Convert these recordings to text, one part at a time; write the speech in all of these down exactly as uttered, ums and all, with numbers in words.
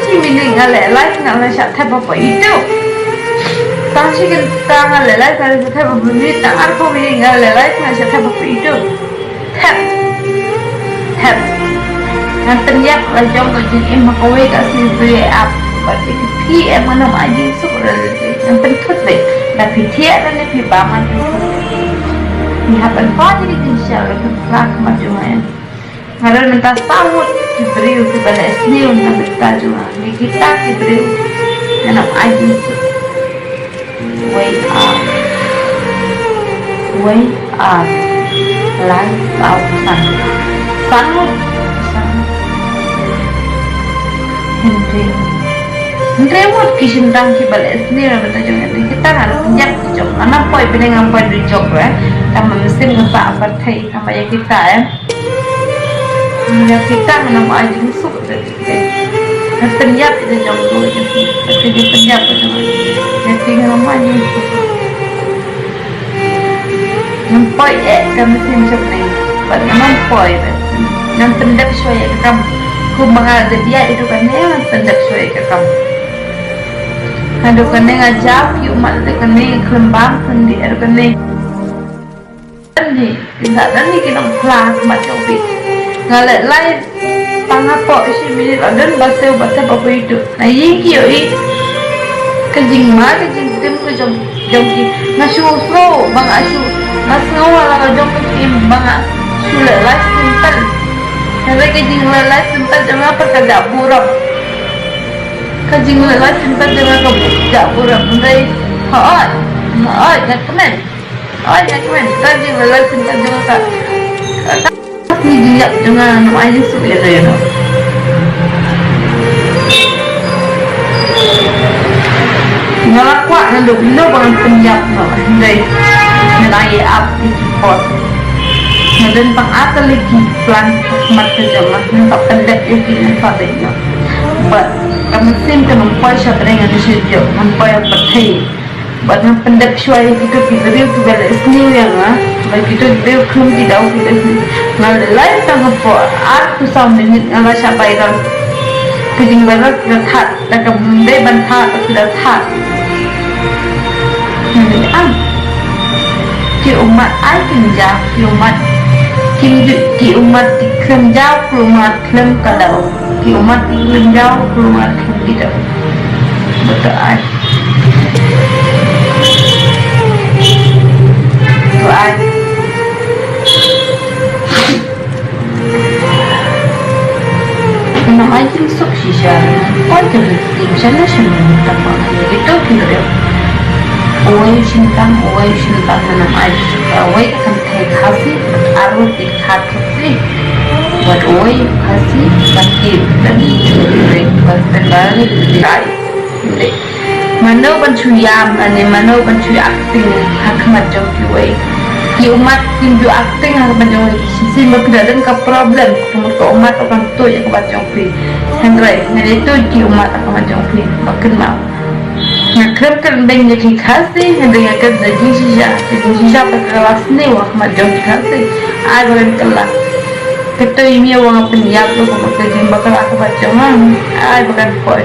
Shi minit nga leh live nga la shah thep hapoh YouTube. Tang shi kynta nga leh live nga la shah thep hapoh minit, tang arphew minit nga leh live nga shah thep hapoh YouTube. Thep. Thep. Ngan pynïap la jong ka jingim ha kawei ka sngi briew ap. Bad ïa phi em ngan ym ai jingsuk re lynti. Ngan pynthut beit. Da phi thiah lane phi bam ngan pynthut. Phi hap ban pynthut ïa ka jingshisha, la pynthut ha khmat jong nga em. Nga don mynta saw ngut ki briew kiba leh sniew na ka bynta jong nga. Ngi kita ki briew ngan ym ai jingsuk. Wei ar. Wei ar. Lai saw san. Saw ngut. Saw ngut. Hynriew. Hynriew ngut ki shynrang kiba leh sniew na ka bynta jong nga. Kita nga la pynïap ki jong. Nga poi pynïap, nga poi dujok re. Tang ba mynsiem nga sah pyrthei. Tang ba ïa kita, eh. Ïa kita ngan ym ai jingsuk. Ngan pynïap ïa jong u, ïa ki, ïa ki pynïap ïa jong u. Ïa ki ngan ym ai jingsuk. Ngan poi eh ka mynsiem jong ngi. Bad ngan ym poi bad ngan pyndep shuwa ïa ka kam. Kumba nga la dep ïaid ïa kane, ngan pyndep shuwa ïa ka kam. Haduh kane nga jaw ki ummat, haduh kane nga khlem bam khlem dih, haduh kane. Ani, pynban ani ki nongphla ha khmat jong phi. Nga leh live tang hapoh shi minit, la don ba siew ba siew ba poi tu. Na ïing ki ïohi ka jingma ka jingtim ka jong, jong ki. Nga shu sngew ba nga shu, nga sngew ha la ka jong ka jingim ba nga shu leh live simple. Hynrei ka jingleh live simple jong nga pat ka jah burom. Ka jingleh live simple jong nga ka jah burom. Hynrei hooid, hooid, nga kmen. Oi, ïa kmen, ka jingleh live simple jong nga ka. Ka, ka, ka jingïap jong nga, ngam ai jingsuk ïa ka, ïa ka. Nga la kwah naduh mynno ba ngan pynïap noh, hynrei nga dang ïa ap ïa ki por. Nga don tang ar tylli ki plan ha khmat ka jong nga, ngan sa pyndep ïa ki, ngan sa leit noh. Bad ka mynsiem kan ym poi sha bneng, ngan shu ïoh, ngan poi ha pyrthei. Bad ngan pyndep shuwa ïa kito ki briew kiba leh sniew ïa nga. Bad kito ki briew khlem ki daw ki leh sniew. Nga leh live tang hapoh arphew saw minit nga la shah viral. Ka jingviral ki la thad, da kaba ym dei ban thad, ki la thad. Ngan leh am. Ki ummat ai kynja, ki ummat kim ju, ki ummat ki kynja, ki ummat khlem ka daw. Ki ummat ki kynja, ki ummat khlem ki daw. Betul ai. Tu ai. Nang ai jingsuk shisha. Oi, ka bit shisha na shisha na tang ba ngi ito ki rep. Oi, shintang, oi, shintang, nang ai jingsuk. Oi, ka kan thai khasi, arwah ki khat khasi. Wat oi, khasi, baki, baki, baki, baki, baki, baki. Mano ban shu ïam, ane mano ban shu acting ha khmat jong kiwei. Ki ummat kim ju acting ha khmat jong kiwei. Shisien ba phi la don ka problem, ka mut ka ummat u kan tuid ha khmat jong phi. Hynrei ngan ïa tuid ki ummat ha khmat jong phi. Ba kynmaw. Nga khlem kren beiñ ïa ki Khasi, hynrei nga kren da jingshisha, da jingshisha ba ka la sniew ha khmat jong ki Khasi. Ai ba kan kylla. Kato i miaw ba nga pynïap ruh ka baka jingbakla ka ba jong nga. Ai ba kan poi.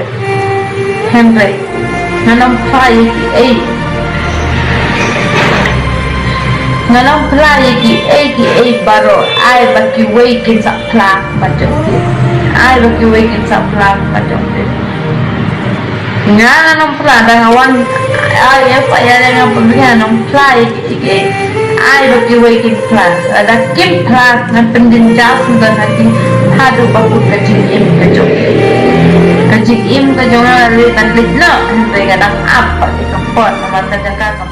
Hynrei ngan ym phla ïa kiei. Ngan ym phla ïa kiei kiei baroh. Ai ba kiwei kin sa phla ba jong ki. Ai ba kiwei kin sa phla ba jong ki. Nga ngan ym phla da nga wan. Ai ïa pa ïa nga pynbna ngan ym phla ïa ki. Ai ba kiwei kin phla, lada kim phla ngan pynjynjar suda na ki haduh ba kut ka jingim ka jong. Ka jingim ka jong nga la leit ban leit noh, hynrei nga dang ap pat ïa ka por namar ka jaka ka